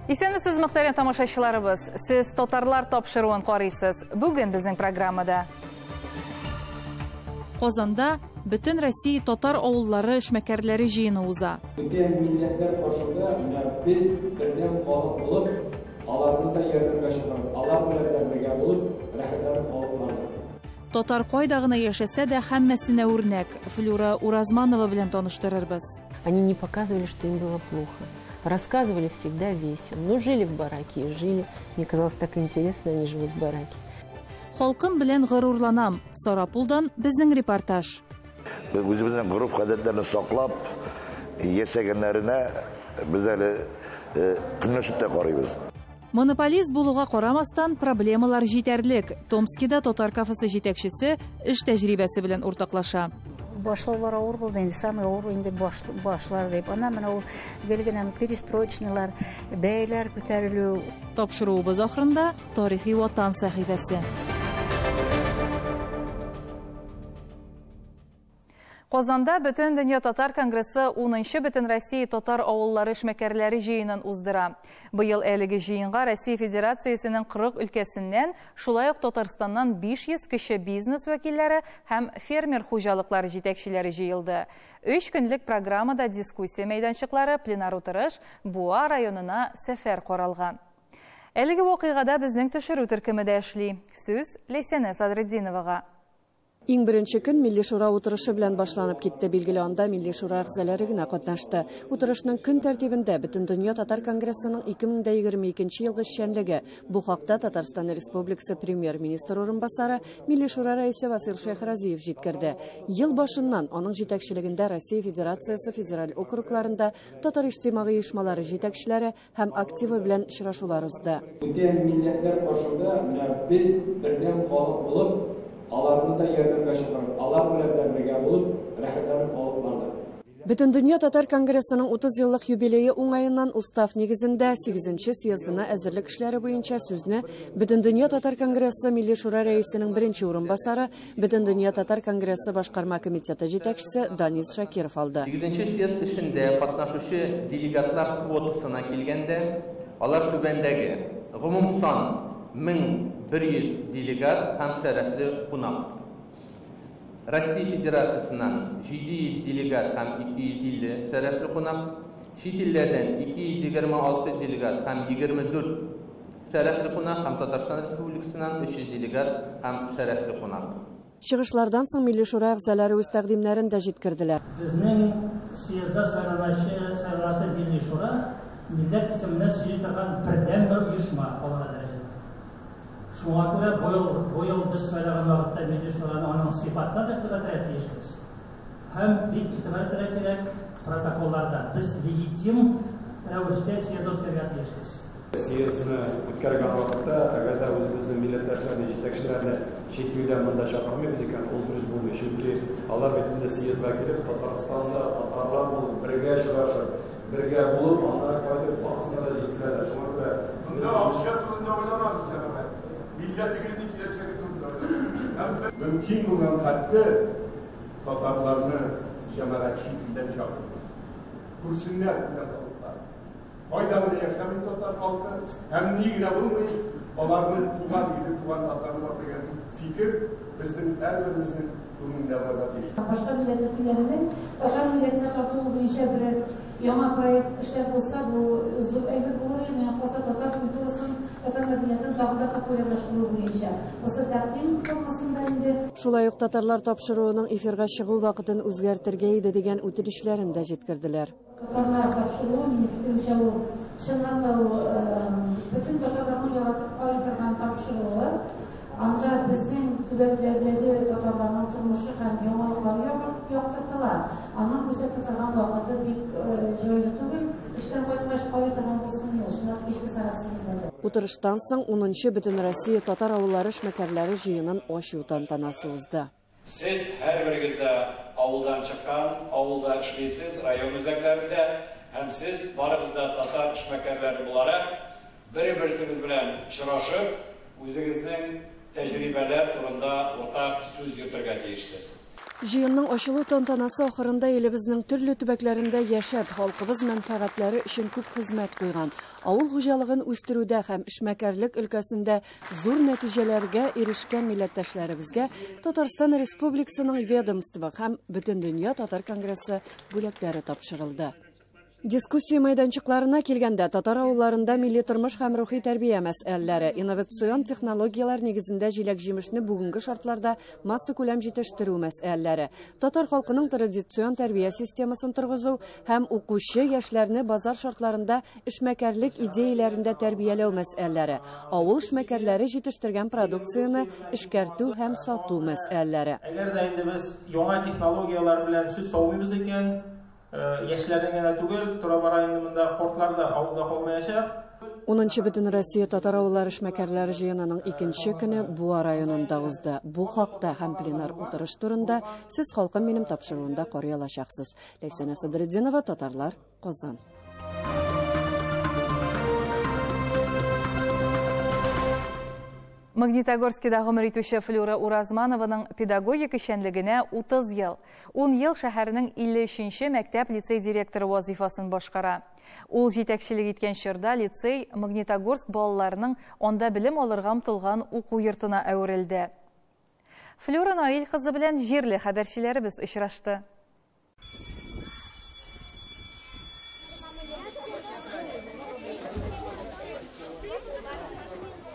Исәнмесез, мөхтәрәм тамашачыларыбыз. Сез татарлар тапшыруын карыйсыз. Бүген безнең программада Казанда Бөтен Россия татар авыллары эшмәкәрләре җыены уза. Бүтән милләтләр каршында менә без бердәм халык булып, аларны да ярдәмгә чакырып, алар белән дә бергә булып, рәхәтләнеп алып бардык. Татар кайда гына яшәсә дә, һәммәсенә үрнәк. Флюра Уразманова белән таныштырырбыз. Они не показывали, что им было плохо. Рассказывали всегда весело. Ну, жили в бараке и жили. Мне казалось, так интересно, они живут в бараке. Халкым белән горурланам. Сарапулдан безнең репортаж. Без үзебезнең гореф-гадәтләрне саклап яшәгәннәренә без әле көнләшеп тә карыйбыз. Монополист булуга карамастан, проблемалар җитәрлек. Томскида татар кафесы җитәкчесе эш тәҗрибәсе белән уртаклаша. Башлаулар авыр булды инде, самый авыр инде башлар дип. Аннан менә ул гел генә перестроечныйлар, бәяләр күтәрелү. Тапшыруыбыз ахырында тарихи ватан сәхифәсе. Казанда Бөтен дөнья татар конгрессы 10нчы Бөтен Россия татар авыллары эшмәкәрләре җыенын уздыра. Быел әлеге җыенга Россия Федерациясенең 40 өлкәсеннән, шулай ук Татарстаннан 500 кече бизнес вәкилләре һәм фермер хуҗалыклары җитәкчеләре җыелды. Өч көнлек программада дискуссия мәйданчыклары, пленар утырыш, Буа районына сәфәр каралган. Әлеге вакыйгада безнең төшерү төркеме дә эшли. Сүз Ләйсәнә Садретдиновага. Иң беренче көн Милли Шура утырышы белән башланып китте. Билгеле, анда Милли Шура әгъзалары гына катнашты. Утырышның көн тәртибендә Бөтендөнья татар конгрессының 2022 елгы эшчәнлеге. Бу хакта Татарстан Республикасы премьер-министр урынбасары, Милли Шура рәисе Васил Шәйхразиев җиткерде. Ел башыннан аның җитәкчелегендә Россия Федерациясе федераль округларында татар иҗтимагый оешмалары җитәкчеләре һәм активы белән очрашулар узды. Бүтән милләтләр каршында менә без бердәм халык булып, аларны да ярдәмгә чакырып, алар белән дә бергә булып, рәхәтләнеп алып бардык. Бөтендөнья татар конгрессының 30 еллык юбилее уңаеннан устав нигезендә 8нче съездына әзерлек эшләре буенча сүзне Бөтендөнья татар конгрессы Милли Шура рәисенең беренче урынбасары, Бөтендөнья татар конгрессы башкарма комитеты җитәкчесе Данис Шакиров алды. 8нче съезд эшендә катнашучы делегатлар квотасына килгәндә, алар түбәндәге: гомум сан 1100 делегат һәм шәрәфле кунак. Россия Федерациясеннән 700 делегат һәм 250 шәрәфле кунак, чит илләрдән 226 делегат һәм 24 шәрәфле кунак һәм Татарстан Республикасыннан 300 делегат һәм шәрәфле кунак. Чыгышлардан соң Милли Шура әгъзалары үз тәкъдимнәрен дә җиткерделәр. Безнең съездда сайланачы Милли Шура милләт исеменә сөйли торган бердәнбер оешма халыкара дәрәҗәдә. Шуңа күрә бу ел без сайлаган вакытта Милли Шураны аның сыйфатына да игътибар итәргә тиешбез. Һәм бик игътибар итәргә кирәк протоколларда. Без легитим рәвештә съезд үткәрергә тиешбез. Съездны үткәргән вакытта, әгәр дә үзебезнең милләттәшләрне, җитәкчеләрне чит илдән монда чакырмыйбыз икән, ул дөрес булмый. Чөнки алар бит инде съездга килеп, Татарстанда татарлар булып, бергә очрашып, бергә булып, аннары кайтып, барысына да җиткерәләр. Шуңа күрә Монда акча турында уйламагыз, җәмәгать. Милләтегезнең киләчәге турында уйлагыз. Мөмкин булган хәтле татарларны җәмәгать чит илдән чакырыгыз. Күрсеннәр бүтән халыклар. Кайда гына яшәми татар халкы, һәм ни генә булмый, аларның туган иле, туган ватаны бар дигән фикер безнең һәрберебезнең күңелендә булырга тиеш. Башка милләт вәкилләренең татар милләтенә тартылу буенча берәр яңа проект эшләп булса, бу зур әйбер булыр иде. Миңа калса, татар культурасын, татар мәдәниятен тагын да популярлаштыру буенча. Бусы тәкъдим формасында инде. Шулай ук татарлар тапшыруының эфирга чыгу вакытын үзгәртергә иде дигән үтенечләрен дә җиткерделәр. Татарлар тапшыруы, минем фикеремчә, ул чынлап та ул бөтен татарларның яратып карый торган тапшыруы. Анда безнең төбәкләрдәге татарларның тормышы һәм яңалыклары яктыртыла. Аның күрсәтә торган вакыты бик җайлы түгел. Эштән кайткач карый торган булсын инде, чынлап кичке сәгать сигезләрдә. Утырыштан соң 10нчы Бөтенроссия татар авыллары эшмәкәрләре җыенын ачу тантанасы узды. Сез һәрберегез дә авылдан чыккан, авылда эшлисез, район үзәкләрендә, һәм сез барыгыз да татар эшмәкәрләре буларак бер-берсегез белән очрашып, үзегезнең тәҗрибәләр турында уртак сүз йөртергә тиешсез. Җыенның ачылу тантанасы ахырында илебезнең төрле төбәкләрендә яшәп, халкыбыз мәнфәгатьләре өчен күп хезмәт куйган, авыл хуҗалыгын үстерүдә һәм эшмәкәрлек өлкәсендә зур нәтиҗәләргә ирешкән милләттәшләребезгә Татарстан Республикасының ведомство һәм Бөтендөнья татар конгрессы бүләкләре тапшырылды. Дискуссия мәйданчыкларына килгәндә, татар авылларында милли тормыш һәм рухи тәрбия мәсьәләләре, инновацион технологияләр нигезендә җиләк-җимешне бүгенге шартларда массакүләм җитештерү мәсьәләләре, татар халкының традицион тәрбия системасын торгызу һәм укучы яшьләрне базар шартларында эшмәкәрлек идеяләрендә тәрбияләү мәсьәләләре, авыл эшмәкәрләре җитештергән продукцияне эшкәртү һәм сату мәсьәләләре. Әгәр дә инде без яңа технологияләр белән сөт саумыйбыз икән, яшьләрнең генә түгел, тора-бара инде монда кортлар да авылда калмаячак. 10нчы Бөтенроссия татар авыллары эшмәкәрләре җыенының икенче көне Буа районында узды. Бу хакта һәм пленар утырыш турында сез Халкым минем тапшыруында карый алачаксыз. Ләйсәнә Садретдинова, Татарлар, Казан. Магнитогорскида гомер итүче Флюра Уразманованың педагогик эшчәнлегенә 30 ел. 10 ел шәһәрнең 53нче мәктәп лицей директоры вазифасын башкара. Ул җитәкчелек иткән чорда лицей Магнитогорск балаларының анда белем алырга омтылган уку йортына әверелде. Флюра Наил кызы белән җирле хәбәрчеләребез очрашты.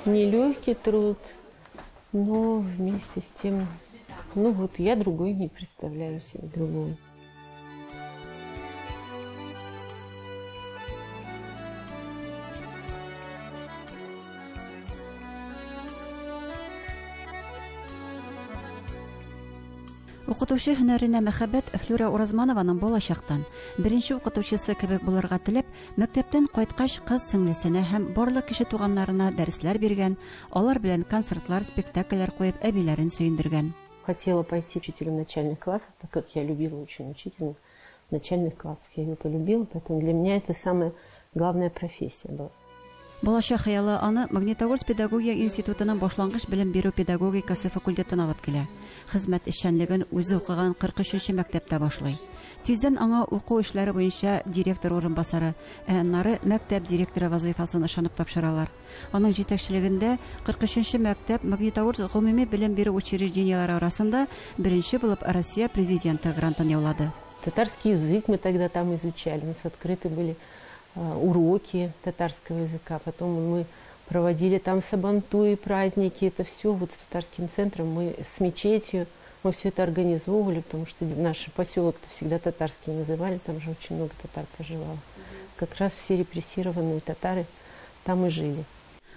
Нелегкий труд, но вместе с тем, я другой не представляю себе другого. Укытучы һөнәренә мәхәббәт Флюра Уразманованың балачактан. Беренче укытучысы кебек булырга теләп, мәктәптән кайткач кыз сеңлесенә һәм барлык кеше туганнарына дәресләр биргән, алар белән концертлар, спектакльләр куеп әбиләрен сөендергән. Хотела пойти учителем начальных классов, так как я любила очень учителя начальных классов, я ее полюбила, поэтому для меня это самая главная профессия была. Балачак хыялы аны Магнитогорск педагогия институтының башлангыч белем бирү педагогикасы факультетына алып килә. Хезмәт эшчәнлеген үзе укыган 43нче мәктәптә башлый. Тиздән аңа уку эшләре буенча директор урынбасары, ә аннары мәктәп директоры вазыйфасын ышанып тапшыралар. Аның җитәкчелегендә 43нче мәктәп Магнитогорск гомуми белем бирү учреждениеләре арасында беренче булып Россия президенты грантын яулады. Татарский язык мы тогда там изучали, у нас открыты были уроки татарского языка, потом мы проводили там сабантуи, праздники, это все с татарским центром, мы с мечетью, мы все это организовывали, потому что наш поселок-то всегда татарский называли, там же очень много татар проживало. Как раз все репрессированные татары там и жили.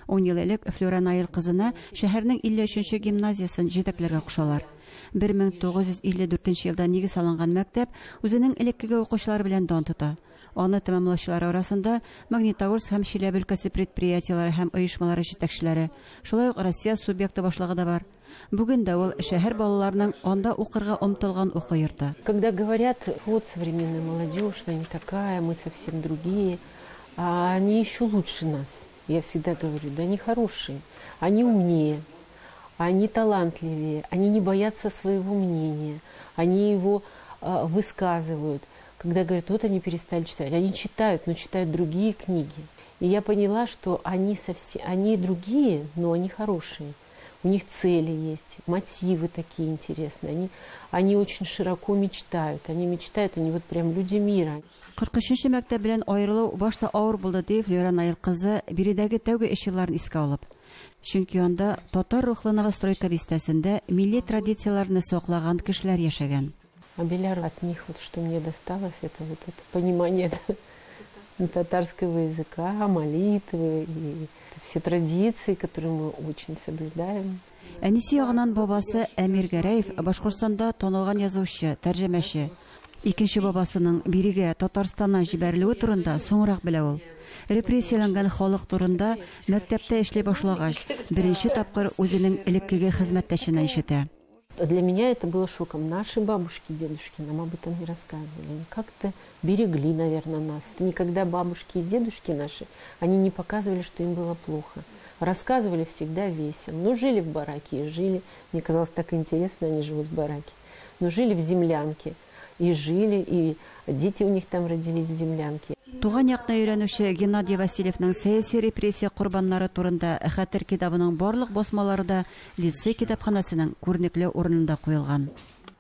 Ун ел элек Флюра Наил кызына шәһәрнең 53нче гимназиясен җитәкләргә кушалар. 1954 елда нигез салынган мәктәп үзенең элеккеге укучылары белән дан тота. Аны тәмамлаучылар арасында Магнитогорск һәм Чиләбе өлкәсе предприятиеләре һәм оешмалары җитәкчеләре, шулай ук Россия субъекты башлыгы да бар. Бүген дә ул шәһәр балаларының анда укырга омтылган уку йорты. Когда говорят, вот современная молодежь, она не такая, мы совсем другие, а они еще лучше нас. Я всегда говорю, да они хорошие, они умнее, они талантливее, они не боятся своего мнения, они его высказывают. Когда говорят, вот они перестали читать, они читают, но читают другие книги. И я поняла, что они другие, но они хорошие. У них цели есть, мотивы такие интересные. Они очень широко мечтают. Они мечтают, они вот прям люди мира. 43нче мәктәп белән аерылу башта авыр булды, ди Флюра Наил кызы, биредәге тәүге эш елларын искә алып. Чөнки анда татар рухлы новостройка бистәсендә милли традицияләрне саклаган кешеләр яшәгән. Абиләр, от них вот что мне досталось, это вот это понимание татарского языка, молитвы и все традиции, которые мы очень соблюдаем. Әнисе ягыннан бабасы Әмир Гәрәев Башкортстанда танылган язучы, тәрҗемәче. Икенче бабасының бирегә Татарстаннан җибәрелүе турында соңрак белә ул. Репрессияләнгән халык турында мәктәптә эшли башлагач, беренче тапкыр үзенең элеккеге хезмәттәшеннән ишетә. Для меня это было шоком. Наши бабушки, дедушки нам об этом не рассказывали. Они как-то берегли, наверное, нас. Никогда бабушки и дедушки наши, они не показывали, что им было плохо. Рассказывали всегда весело. Но жили в бараке и жили. Мне казалось, так интересно, они живут в бараке. Но жили в землянке. И жили, и дети у них там родились в землянке. Туган якны өйрәнүче Геннадий Васильевның сәяси репрессия корбаннары турында хәтер китабының барлык басмалары да лицей китапханәсенең күренекле урынында куелган.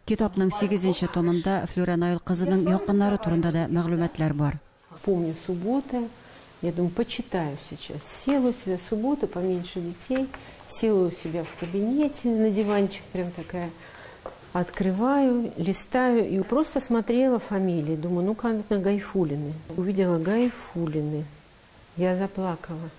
Китапның 8 томында Флюра Наил кызының якыннары турында да мәгълүматлар бар. Помню, суббота, я думаю, почитаю сейчас. Села у себя суббота, поменьше детей, села у себя в кабинете на диванчик, прям такая. Открываю, листаю и просто смотрела фамилии. Думаю, ну-ка, на Гайфуллины. Увидела Гайфуллины. Я заплакала.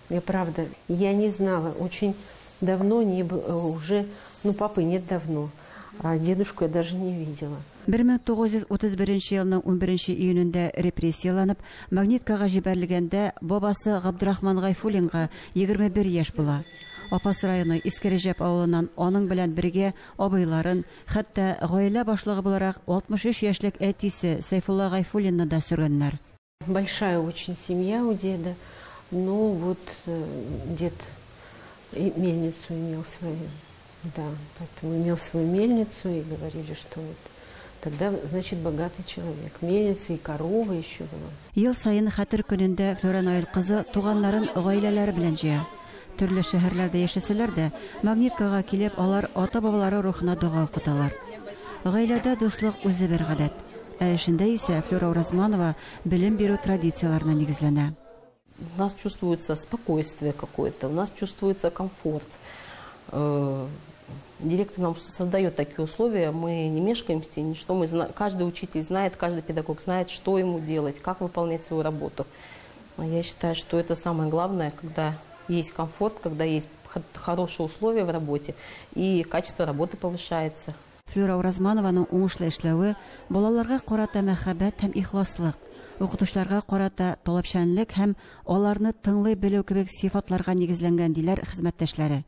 Я правда, я не знала. Очень давно не было, уже, ну, папы нет давно. А дедушку я даже не видела. 1931 елның 11 июнендә репрессияланып, Магниткага җибәрелгәндә бабасы Габдрахман Гайфуллинга 21 яшь була. Апас районы Иске авылыннан аның белән бергә абыйларын, хәтта гаилә башлыгы буларак 63 яшьлек әтисе Сайфулла Гайфуллинны да сөргәннәр. Большая очень семья у деда, но вот дед и мельницу имел свою, да, поэтому имел свою мельницу, и говорили, что вот тогда, значит, богатый человек. Мельница и корова еще была. Ел сайын хәтер көнендә Флюра Наил кызы туганнарын гаиләләре белән җыя. Төрле шәһәрләрдә яшәсәләр дә, Магниткага килеп, алар ата-бабалары рухына дога укыталар. Гаиләдә дуслык үзе бер гадәт. Ә эшендә исә Флюра Уразманова белем бирү традицияларына нигезләнә. У нас чувствуется спокойствие какое-то, у нас чувствуется комфорт. Директор нам создает такие условия, мы не мешкаемся, ничто, мы каждый учитель знает, каждый педагог знает, что ему делать, как выполнять свою работу. Я считаю, что это самое главное, когда есть комфорт, когда есть хорошие условия в работе, и качество работы повышается. Флюра Уразманованың уңышлы эшләве балаларга карата мәхәббәт һәм ихласлык, укытучыларга карата таләпчәнлек һәм аларны тыңлый белү кебек сыйфатларга нигезләнгән, диләр хезмәттәшләре.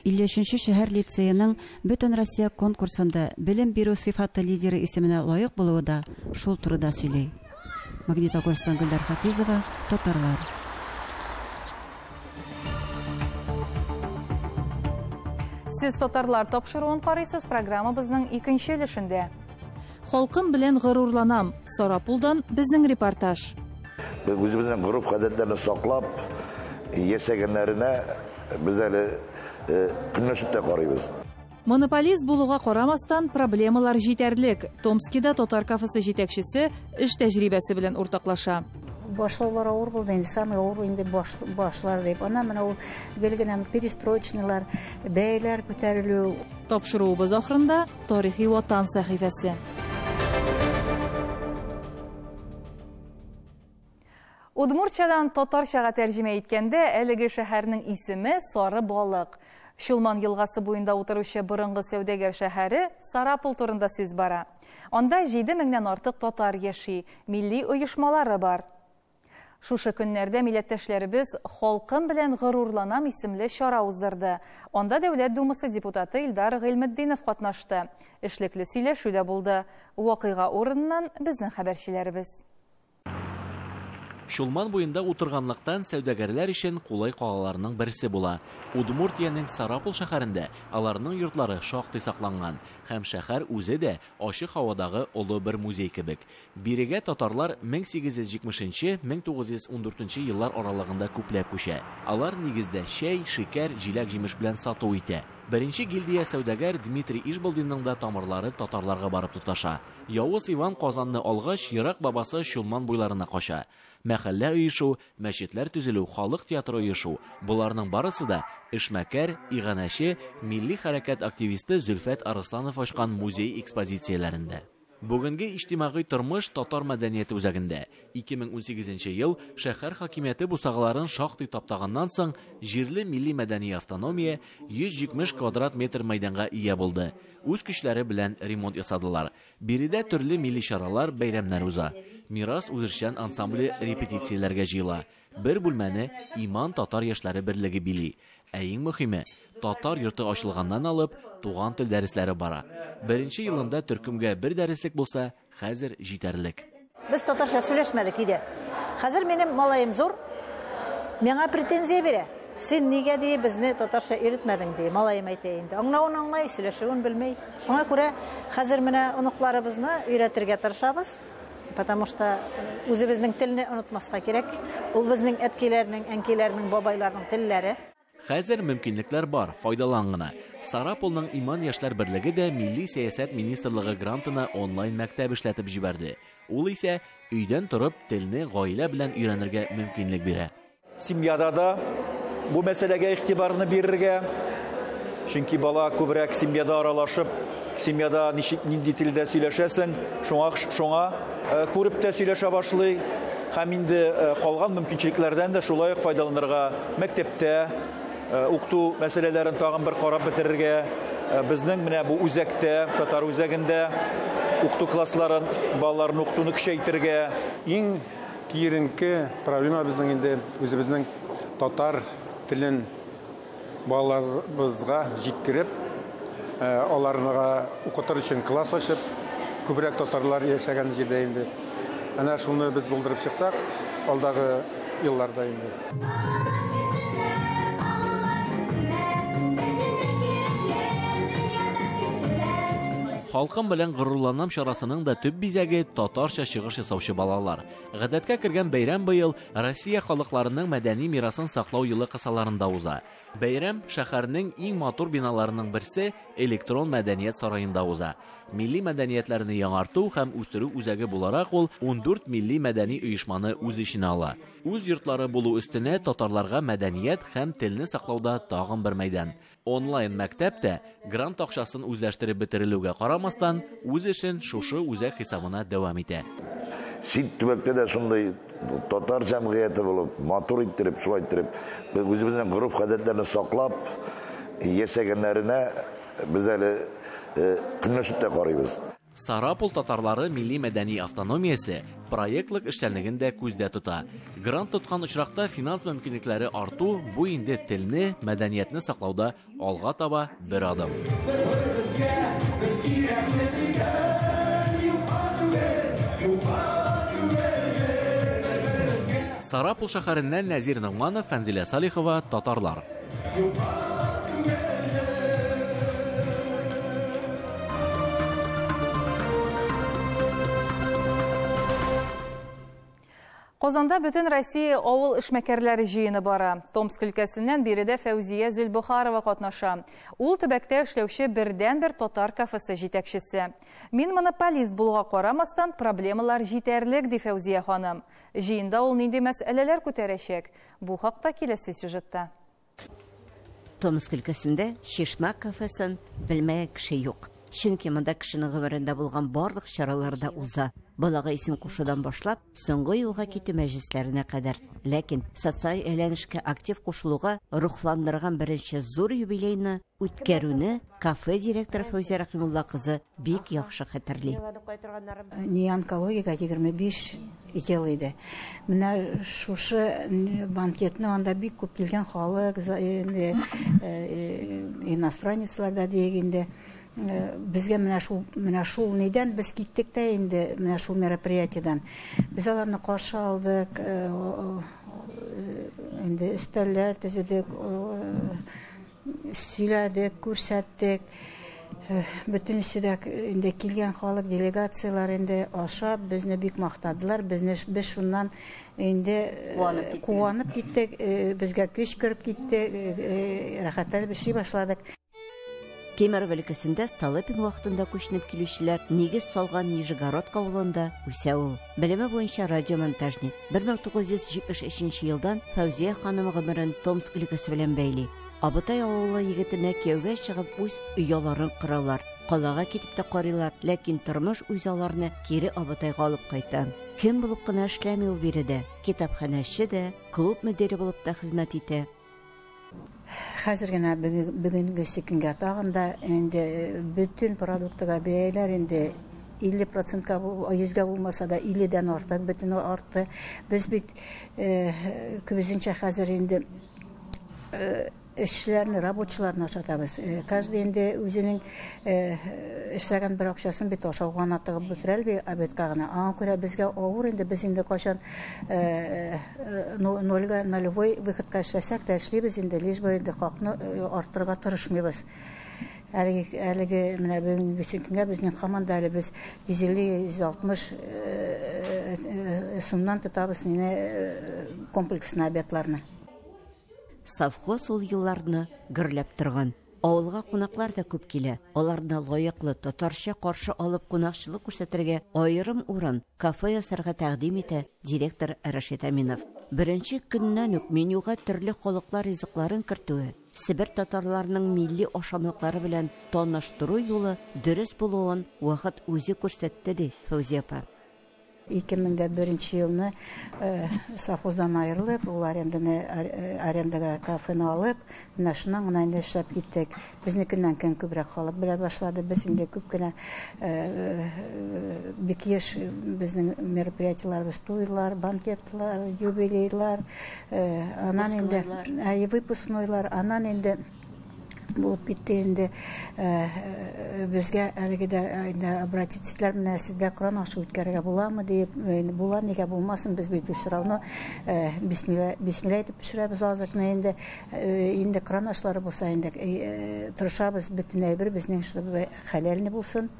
53 шәһәр лицееның бөтен Россия конкурсында белем бирү сыйфаты лидеры исеменә лаек булуы да шул турыда сөйли. Магнитогорсктан Гөлдар Хафизова, Татарлар. Сез Татарлар тапшыруын карыйсыз, программабызның икенче өлешендә. Халкым белән горурланам. Сарапулдан безнең репортаж. Без үзебезнең гореф-гадәтләрне саклап яшәгәннәренә без әле көнләшеп тә карыйбыз. Монополист булуга карамастан проблемалар җитәрлек. Томскида татар кафесы җитәкчесе эш тәҗрибәсе белән уртаклаша. Башлаулар авыр булды инде, самый авыр инде башлар дип. Аннан менә ул гел генә перестроечныйлар, бәяләр күтәрелү. Тапшыруыбыз ахырында тарихи ватан сәхифәсе. Удмуртчадан татарчага тәрҗемә иткәндә әлеге шәһәрнең исеме Сары балык. Чулман елгасы буенда утыручы борынгы сәүдәгәр шәһәре Сарапул турында сүз бара. Анда 7000-нән артык татар яши, милли оешмалары бар. Шушы көннәрдә милләттәшләребез «Халкым белән горурланам» исемле чара уздырды. Анда Дәүләт Думасы депутаты Илдар Гыйльметдинов катнашты. Эшлекле сөйләшү дә булды. Вакыйга урыныннан безнең хәбәрчеләребез. Чулман буенда утырганлыктан сәүдәгәрләр өчен кулай калаларның берсе була. Удмуртиянең Сарапул шәһәрендә аларның йортлары шактый сакланган һәм шәһәр үзе дә ачык һавадагы олы бер музей кебек. Бирегә татарлар 1870-1914 еллар аралыгында күпләп күчә. Алар нигездә чәй, шикәр, җиләк-җимеш белән сату итә. Беренче гильдия сәүдәгәр Дмитрий Ишболдинның да тамырлары татарларга барып тоташа. Явыз Иван Казанны алгач, ерак бабасы Чулман буйларына кача. Мәхәллә оешу, мәчетләр төзелү, халык театры оешу – боларның барысы да эшмәкәр, иганәче, милли хәрәкәт активисты Зөлфәт Арысланов ачкан музей экспозицияләрендә. Бүгенге иҗтимагый тормыш татар мәдәнияте үзәгендә. 2018 ел шәһәр хакимияте бусагаларын шактый таптаганнан соң җирле милли мәдәни автономия 170 квадрат метр мәйданга ия булды. Үз көчләре белән ремонт ясадылар. Биредә төрле милли чаралар, бәйрәмнәр уза. Мирас үзешчән ансамбле репетицияләргә җыела. Бер бүлмәне Иман татар яшьләре берлеге били. Ә иң мөһиме, татар йорты ачылганнан алып, туган тел дәресләре бара. Беренче елында төркемгә бер дәреслек булса, хәзер җитәрлек. Без татарча сөйләшмәдек өйдә. Хәзер минем малаем зур, миңа претензия бирә. Син нигә, ди, безне татарча өйрәтмәдең, ди, малаем әйтә инде. Аңлавын аңлай, сөйләшүен белми. Шуңа күрә хәзер менә оныкларыбызны өйрәтергә тырышабыз, потому что үзебезнең телне онытмаска кирәк. Ул безнең әткиләрнең, әнкиләрнең, бабайларның телләре. Хәзер мөмкинлекләр бар, файдалан гына. Сарапулның Иман яшьләр берлеге дә Милли сәясәт министрлыгы грантына онлайн мәктәп эшләтеп җибәрде. Ул исә өйдән торып телне гаилә белән өйрәнергә мөмкинлек бирә. Семьяда да бу мәсьәләгә игътибарны бирергә, чөнки бала күбрәк семьяда аралашып, семьяда ничек нинди телдә сөйләшәсең, шуңа шуңа күреп тә сөйләшә башлый. Һәм инде калган мөмкинчелекләрдән дә шулай ук файдаланырга, мәктәптә укыту мәсьәләләрен тагын бер карап бетерергә, безнең менә бу үзәктә, татар үзәгендә укыту классларын, балаларны укытуны көчәйтергә. Иң киеренке проблема безнең инде үзебезнең татар телен балаларыбызга җиткереп, аларга укытыр өчен класс ачып, күбрәк татарлар яшәгән җирдә инде. Әнә шуны без булдырып чыксак, алдагы елларда инде. Халкым белән горурланам чарасының да төп бизәге татарча чыгыш ясаучы балалар. Гадәткә кергән бәйрәм быел Россия халыкларының мәдәни мирасын саклау елы кысаларында уза. Бәйрәм шәһәрнең иң матур биналарының берсе электрон мәдәният сараенда уза. Милли мәдәниятләрне яңарту һәм үстерү үзәге буларак ул 14 милли мәдәни оешманы үз эченә ала. Үз йортлары булу өстенә татарларга мәдәният һәм телне саклауда тагын бер мәйдан. Онлайн мәктәп тә грант акчасын үзләштереп бетерелүгә карамастан, үз эшен шушы үзәк хисабына дәвам итә. Чит төбәктә дә шундый татар җәмгыяте булып, матур иттереп, шулай иттереп, үзебезнең гореф-гадәтләрне саклап яшәгәннәренә без әле көнләшеп тә карыйбыз. Сарапул татарлары милли мәдәни автономиясе проектлык эшчәнлеген дә күздә тота. Грант тоткан очракта финанс мөмкинлекләре арту бу инде телне, мәдәниятне саклауда алга таба бер адым. Сарапул шәһәреннән Нәзир Ногманов, Фәнзилә Салихова, Татарлар. Казанда бөтен Россия авыл эшмәкәрләре җыены бара. Томск өлкәсеннән биредә Фәүзия Зөлбохарова катнаша. Ул төбәктә эшләүче бердәнбер татар кафесы җитәкчесе. Мин монополист булуга карамастан, проблемалар җитәрлек, ди Фәүзия ханым. Җыенда ул нинди мәсьәләләр күтәрәчәк? Бу хакта киләсе сюжетта. Томск өлкәсендә Чишмә кафесын белмәгән кеше юк. Чөнки монда кешенең гомерендә булган барлык чаралар да уза. Балага исем кушудан башлап, соңгы юлга китү мәҗлесләренә кадәр. Ләкин социаль әйләнешкә актив кушылуга рухландырган беренче зур юбилейны үткәрүне кафе директоры Фәүзия Рәхимулла кызы бик яхшы хәтерли. Не онкологиягә 25 ел иде. Менә шушы банкетны анда бик күп килгән халык, иностранецлар да диек инде. Безгә менә шул нидән без киттек тә инде, менә шул мероприятиедән. Без аларны каршы алдык, инде өстәлләр төзедек, сөйләдек, күрсәттек. Бөтенесе дә инде килгән халык, делегацияләр инде ашап, безне бик мактадылар. Без шуннан инде куанып киттек, безгә көч кереп китте, рәхәтләнеп эшли башладык. Кемерово өлкәсендә Столыпин вакытында күченеп килүчеләр нигез салган Нижегородка авылында үсә ул. Белеме буенча радиомонтажник. 1973 елдан Фәүзия ханым гомерен Томск өлкәсе белән бәйли. Абытай авылы егетенә кияүгә чыгып үз ояларын коралар. Калага китеп тә карыйлар, ләкин тормыш үз аларны кире Абытайга алып кайта. Кем булып кына эшләми ул биредә? Китапханәче дә, клуб мөдире булып та хезмәт итә. Хәзер генә бүгенге көнгә тагын да инде бөтен продуктыга бәяләр инде 50%-ка, 100-гә булмаса да 50-дән артык бөтен артты. Без бит күбесенчә хәзер инде Эшчеләрне, рабочиларны ашатабыз. Каждый инде үзенең эшләгән бер акчасын бит ашауга гына тыгып бетерә обедка гына. Аңа күрә безгә авыр инде, без инде кайчан нольгә, нулевой выходка эшләсәк тә эшлибез инде, лишь бы инде хакны арттырырга тырышмыйбыз. Әлеге менә бүгенге көнгә безнең һаман да әле без 150-160 сумнан тотабыз инде комплексный обедларны. Совхоз ул елларны гөрләп торган. Авылга кунаклар да күп килә. Аларны лаеклы татарча каршы алып кунакчылык күрсәтергә аерым урын, кафе ясарга тәкъдим итә директор Рашид Аминов. Беренче көннән үк менюга төрле халыклар ризыкларын кертүе, Себер татарларының милли ашамлыклары белән таныштыру юлы дөрес булуын вакыт үзе күрсәтте, ди Фәүзия апа. 2001 елны совхоздан аерылып, ул аренданы арендага кафены алып, менә шуннан гына инде эшләп киттек. Безне көннән көн күбрәк халык белә башлады. Без инде күп кенә бик еш безнең мероприятиеләребез, туйлар, банкетлар, юбилейлар, аннан инде выпускнойлар, аннан инде булып китте инде безгә әлеге дә инде обратиться иттеләр, менә сездә Коръән ашы үткәрергә буламы дип, була, нигә булмасын, без бит все равно бисмилла, бисмилла әйтеп пешерәбез азыкны инде, инде Коръән ашлары булса инде тырышабыз бөтен әйбер безнең чтобы хәләлне булсын.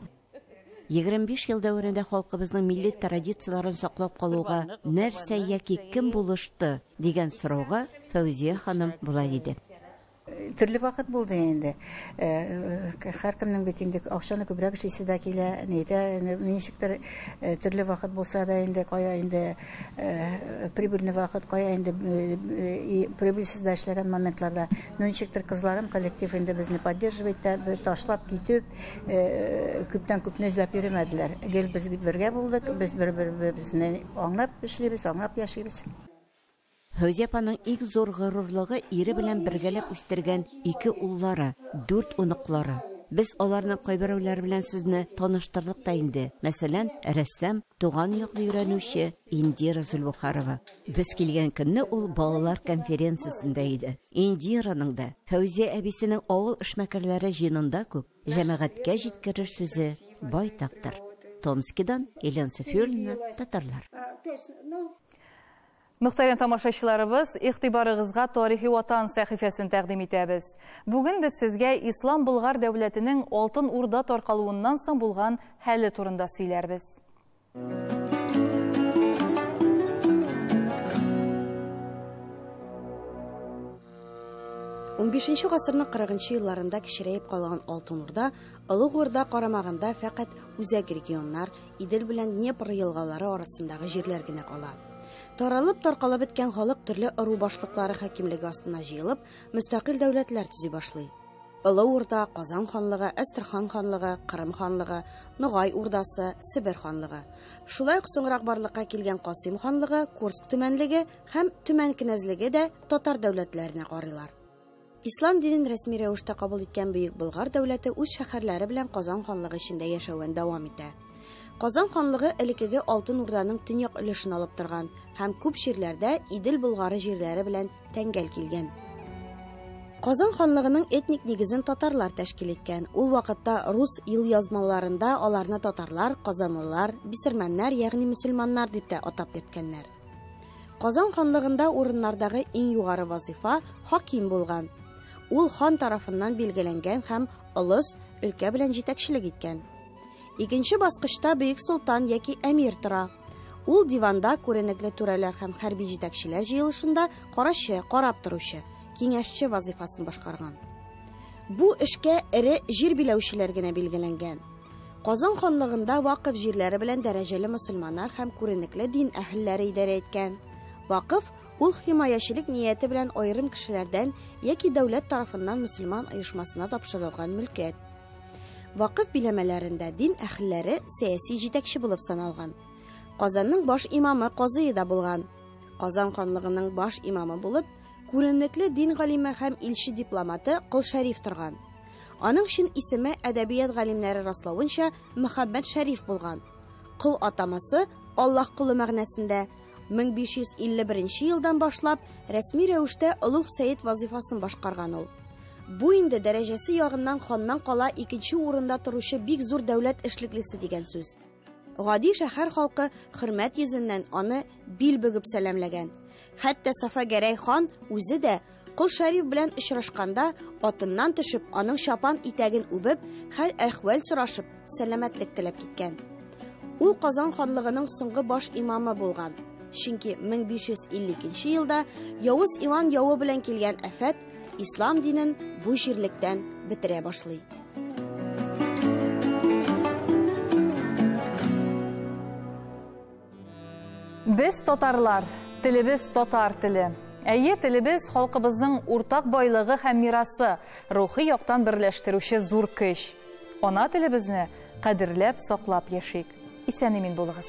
25 ел дәверендә халкыбызның милли традицияләрен саклап калуга нәрсә яки кем булышты дигән сорауга Фәүзия ханым болай диде. Төрле вакыт булды инде. Һәркемнең бит инде акчаны күбрәк эшлисе дә килә, нидә, ничектер төрле вакыт булса да инде кая инде прибыльный вакыт, кая инде прибыльсез дә эшләгән моментларда. Ну ничектер кызларым, коллектив инде безне поддерживать итә, ташлап китеп, күптән күпне эзләп йөрмәделәр. Гел без бергә булдык, без бер-беребезне аңлап эшлибез, аңлап яшибез. Фәүзия апаның иң зур горурлыгы ире белән бергәләп үстергән ике уллары, дүрт оныклары. Без аларның кайберәүләре белән сезне таныштырдык та инде. Мәсәлән, рәссам, туган якны өйрәнүче Индира Зөлбухарова. Без килгән көнне ул балалар конференциясендә иде. Индираның да Фәүзия әбисенең авыл эшмәкәрләре җыенында күп җәмәгатькә җиткерер сүзе байтактыр. Томскидан Елена Софиуллина, Татарлар. Мөхтәрәм тамашачыларыбыз, игътибарыгызга тарихи ватан сәхифәсен тәкъдим итәбез. Бүген без сезгә Ислам Болгар дәүләтенең Алтын Урда таркалуыннан соң булган хәле турында сөйләрбез. Унбишенче гасырның кырыгынчы елларында кечерәеп калган Алтын Урда, Олуг Урда карамагында фәкать үзәк регионнар, Идел белән Днепр елгалары арасындагы җирләр генә кала. Таралып таркалып беткән халык төрле ыру башлыклары хакимлеге астына җыелып, мөстәкыйль дәүләтләр төзи башлый. Олы Урда, Казан ханлыгы, Әстерхан ханлыгы, Кырым ханлыгы, Ногай Урдасы, Себер ханлыгы. Шулай ук соңрак барлыкка килгән Касыйм ханлыгы, Курск төмәнлеге һәм Төмән кенәзлеге дә татар дәүләтләренә карыйлар. Ислам динен рәсми рәвештә кабул иткән Бөек Болгар дәүләте үз шәһәрләре белән Казан ханлыгы эчендә яшәвен дәвам итә. Казан ханлыгы элеккеге Алтын Урданың төньяк өлешен алып торган һәм күп җирләрдә Идел Болгары җирләре белән тәңгәл килгән. Казан ханлыгының этник нигезен татарлар тәшкил иткән. Ул вакытта рус елъязмаларында аларны татарлар, казанлылар, бисермәннәр, ягъни мөселманнар дип тә атап йөрткәннәр. Казан ханлыгында урыннардагы иң югары вазифа хаким булган. Ул хан тарафыннан билгеләнгән һәм олыс өлкә белән җитәкчелек иткән. Икенче баскычта бөек солтан яки әмир тора. Ул диванда күренекле түрәләр һәм хәрби җитәкчеләр җыелышында карачы, карап торучы, киңәшче вазифасын башкарган. Бу эшкә эре җир биләүчеләр генә билгеләнгән. Казан ханлыгында вакыф җирләре белән дәрәҗәле мөселманнар һәм күренекле дин әһелләре идарә иткән. Вакыф ул химаячелек нияте белән аерым кешеләрдән яки дәүләт тарафыннан мөселман оешмасына тапшырылган мөлкәт. Вакыф биләмәләрендә дин әһелләре сәяси җитәкче булып саналган. Казанның баш имамы казые да булган. Казан ханлыгының баш имамы булып, күренекле дин галиме һәм илче дипломаты Кол Шәриф торган. Аның чын исеме әдәбият галимнәре раславынча Мөхәммәд Шәриф булган. Кол атамасы Аллаһ колы мәгънәсендә, 1551 елдан башлап рәсми рәвештә Олуг Сәет вазифасын башкарган ул. Бу инде дәрәҗәсе ягыннан ханнан кала икенче урында торучы бик зур дәүләт эшлеклесе дигән сүз. Гади шәһәр халкы хөрмәт йөзеннән аны бил бөгеп сәламләгән. Хәтта Сафа Гәрәй хан үзе дә Кол Шәриф белән очрашканда атыннан төшеп, аның чапан итәген үбеп, хәл-әхвәл сорашып, сәламәтлек теләп киткән. Ул Казан ханлыгының соңгы баш имамы булган. Чөнки 1552 елда Явыз Иван явы белән килгән афәт ислам динен бу җирлектән бетерә башлый. Без татарлар, телебез татар теле. Әйе, телебез халкыбызның уртак байлыгы һәм мирасы, рухи яктан берләштерүче зур көч. Ана телебезне кадерләп, саклап яшик. Исән-имин булыгыз.